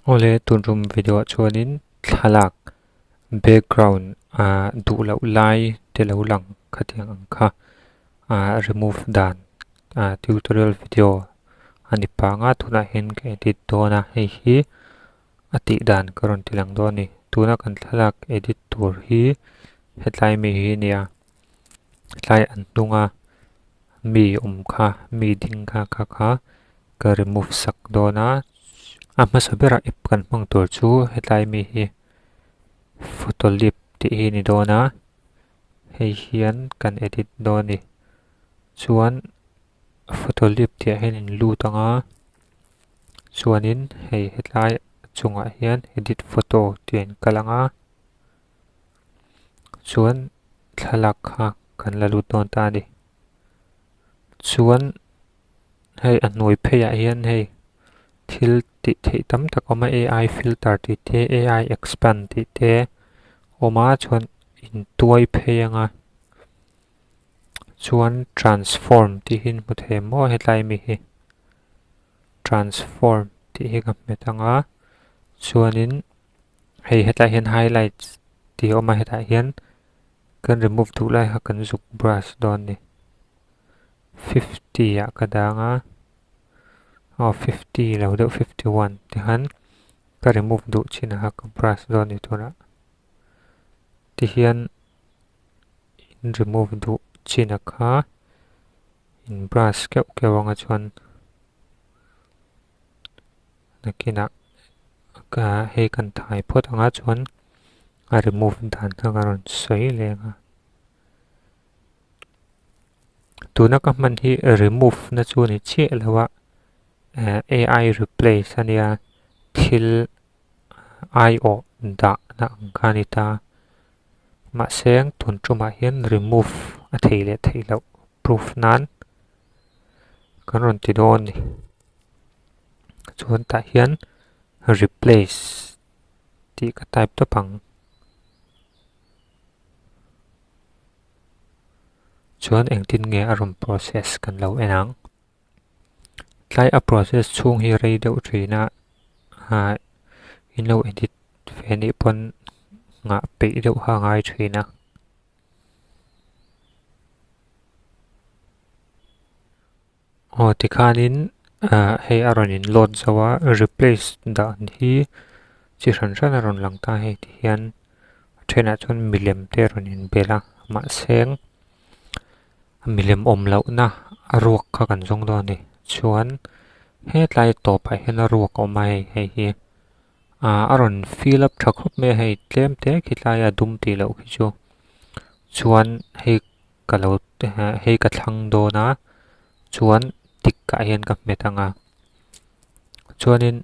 Awle tun tum video ah chuanin thlalak background ah duh loh lai te lo lang khatiang ang kha ah remove dan ah tutorial video a ni pang a tunah hian ka edit dawn a hei hi a tih dan ka rawn ti lang dawn a ni tuna kan thlalak edit tur hi hetlai mi hi a nia tlai an hnunga mi awm kha mi ding kha kha kha ka remove sak dawn a a hmasa berah app kan hmang tur chu hetlai mi hi photolip tih hi a ni dawn a hei hian kan edit dawn a ni chuan photolip tih ah hian in lut ang a chuanin hei hetlai chungah hian edit photo tih a inkal ang a. Chuan thlalak kha kan la lut dawn ta a ni. Chuan hei a hnuai pheiah hian hei thil tih theih tam tak a awm a ai filter tih te ai expand tih te a awm a chuan intuai phei anga chuan transform tih hi in hmu thei maw hetlai mi hi transform tih hi ka hmet anga chuanin. Hei hetlai hian highlights tih a awm a hetah hian kan remove duh lai kha kan zuk brush dawn a ni 50 ah ka dang a aw 50 lo deuh 51 tikhan ka remove duh chin ah kha ka brush dawn a ni tunah tihian in remove duh chin ah kha in brush keuh keuh anga chuan. Nakinah ka hei kan thai phawt anga chuan a remove dan kha ka rawn sawi leh ang a. Tuna ka hman hi remove na chu a ni chiah lo a, ai replace a nia thil aiawh dah na ang kha a ni ta. Mahse tun tumah hian remove a thei leh theih loh proof nan kan rawn ti dawn a ni. Chuan tah hian replace tih ka type tawp ang. Chuan engtin nge a rawn process kan lo en ang. Tlai a process chhung hi rei deuh thin a ah in lo edit ve nih pawn nghah peih deuh kha a ngai thin a. Aw tikhanin ah hei a rawn in load zo a replace dan hi chi hran hran a rawn lang ta hei ti hian a thenah chuan milem te a rawn in belh a mahse milem awm lohna a ruak kha kan zawng dawn a ni chuan hetlai tawpah hian a ruak a awm a hei hei hi ah a rawn fill up tha khawp mai a hei tlem te khi tlaia dum tih loh khi chu chuan hei. Ka lo hei ka thlang dawn a chuan tick ah hian ka hmet ang a chuanin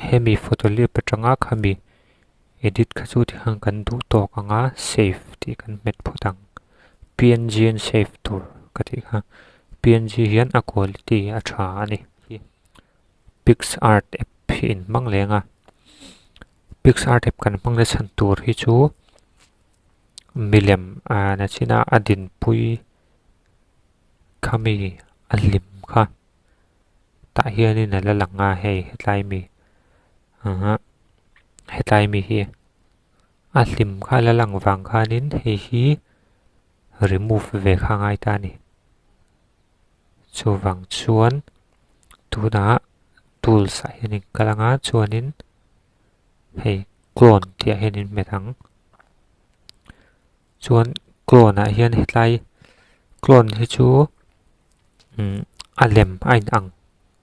hemi photo lip atanga khami edit kha chu tikhan kan duh tawk ang a save tih kan hmet phawt ang png an save tur ka tih kha png hian a quality a tha a ni picsart app hi in hmang leng a picsart app kan hmang na chhan tur hi chu. Milem ah nachina a dinpui khami a hlim kha tah hianin a la lang a hei hetlai mi ah hetlai mi hi a hlim kha a la lang vang khanin hei hi remove ve kha a ngai ta a ni chuvang chuan tunah tools ah hian in kal anga chuanin. Hei clone tih ah hian in hmet ang chuan clone ah hian hetlai clone hi chu umm a lem a in ang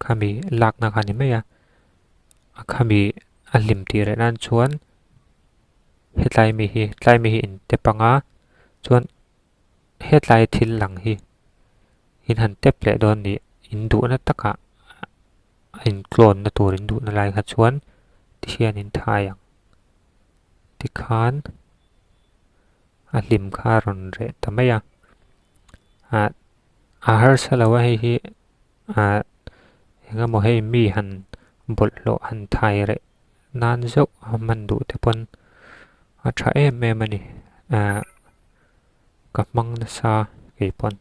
khami lakna kha a ni mai a a khami a hlim tih reh nan chuan hetlai mi hi tlai mi hi in tep ang a chuan hetlai thil lang hi in han tep leh dawn nih in duhna takah. A in clone na tur in duhna lai kha chuan ti hian in thai ang tikhan a hlim kha a rawn reh ta mai a ah a harsa lo a hei hi ah eng emaw hei mi han bawlhhlawh han thai reh nan zeuh a hman duh te pawn a tha em em a ni ah ka hmang nasa keipawn.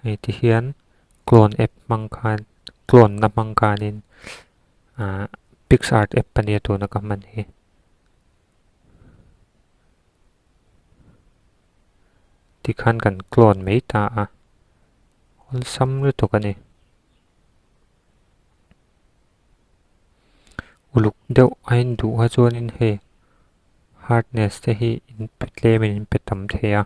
Hei ti hian Clone app hmang khan clone na hmang khanin ah PicsArt app ania tuna ka hman hi. Tikhan kan clone mai ta a, awlsam lutuk a ni. Uluk deuh a in duh kha chuanin hei hardness te hi in pe tlemin in pe tam thei a,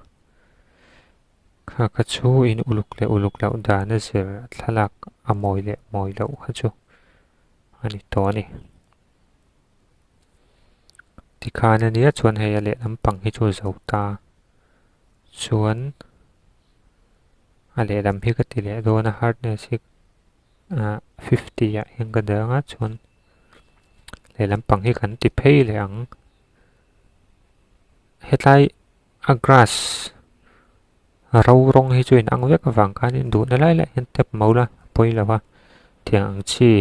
kha kha chu in uluk leh uluk loh dan a zir thlalak a mawi leh mawi loh kha chu a ni tawh a ni. Tikhan a nia chuan hei a lehlam pang hi chu a zo ta chuan a lehlam hi ka ti leh dawn a hardness hi ah 50 ah hian ka dah anga chuan lehlam pang hi kan ti phei leh ang hetlai a grass ro rawng hi chu in ang vek avang khanin duhna lai lai hian tap mo la a pawi lo a tiang ang chi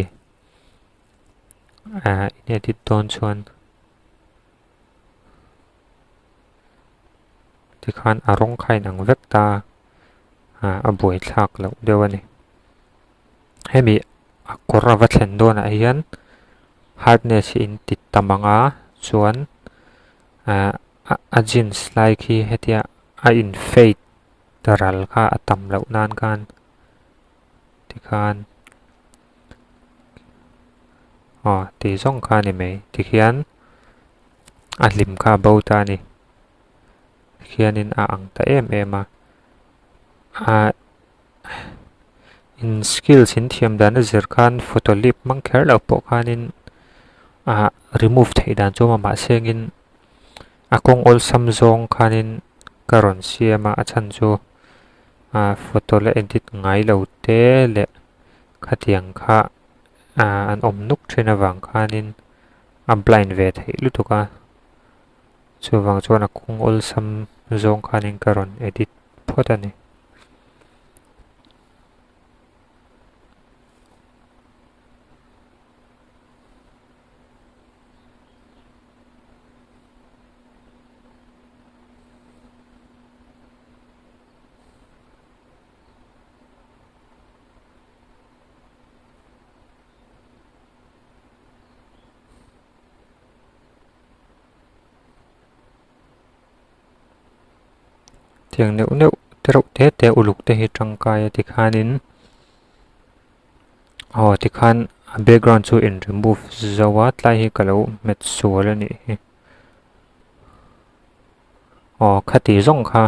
ah in edit dawn chuan tikhan a rawng kha in ang vek ta ah a buaithlak loh deuh a ni hemi a kawr a va thlen dawnah hian hardness hi in ti tam ang a chuan ah a jeans lai khi hetia a in fade ral kha a tam loh nan khan tikhan aw tih zawng kha a ni mai tikhian a hlim kha a bo ta a ni khianin a ang ta em em a ah in skills in thiam dan a zir khan photo lip hmang kher loh pawh khanin ah remove theih dan chu a awm a mahse engin a kawng awlsam zawng khanin ka rawn siam a a chhan chu ah photo la edit ngai lo te leh khatiang kha ah an awm nuk thin avang khanin a blind ve theih lutuk a chuvang chuan a kawng awlsam zawng khanin ka rawn edit phawt a ni. Tiang neuh neuh te reuh te te uluk te hi tangkai a tikhanin aw tikhan a background chu in remove zo a tlai hi ka lo hmet sual a nih hi aw khati zawng kha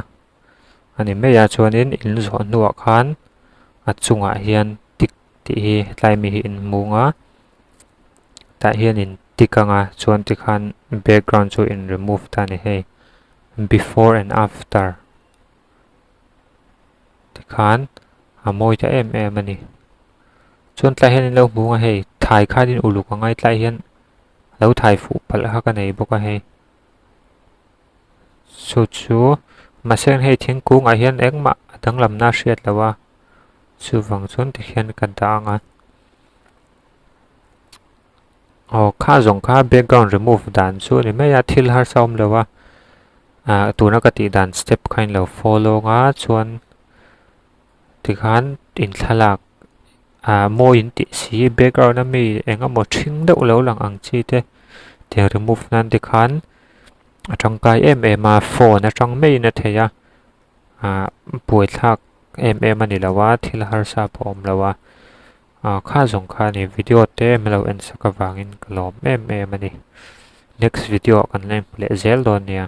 a ni mai a chuanin in zawh hnuah khan a chungah hian tick tih hi hetlai mi hi in hmung a tah hian in tick ang a chuan tikhan background chu in remove ta a ni hei before and after tikhan a mawi ta em em a ni chuan tlai hian in lo hmu ang a hei thai khanin uluk a ngai tlai hian lo thai fuh palh kha ka nei bawk a hei. Chu chu mahse hei thingkung ah hian engmah a danglamna a hriat loh a chuvang chuan tikhian ka dah ang a aw kha zawng kha background remove dan chu a ni mai a thil harsa awm lo a ah tuna ka tih dan step kha in lo follow ang a chuan tikhan in thlalak ah mawi in tih si background a mi eng emaw ṭhing deuh lo lang ang chi te tiang remove nan te khan a tangkai em em a phone atang maiin a thei a ah buaithlak em em a ni lo a thil harsa pawh a awm lo a ah kha zawng kha a ni video te em lo en sak avangin ka lawm em em a ni next video ah kan la inhmu leh zel dawn nia.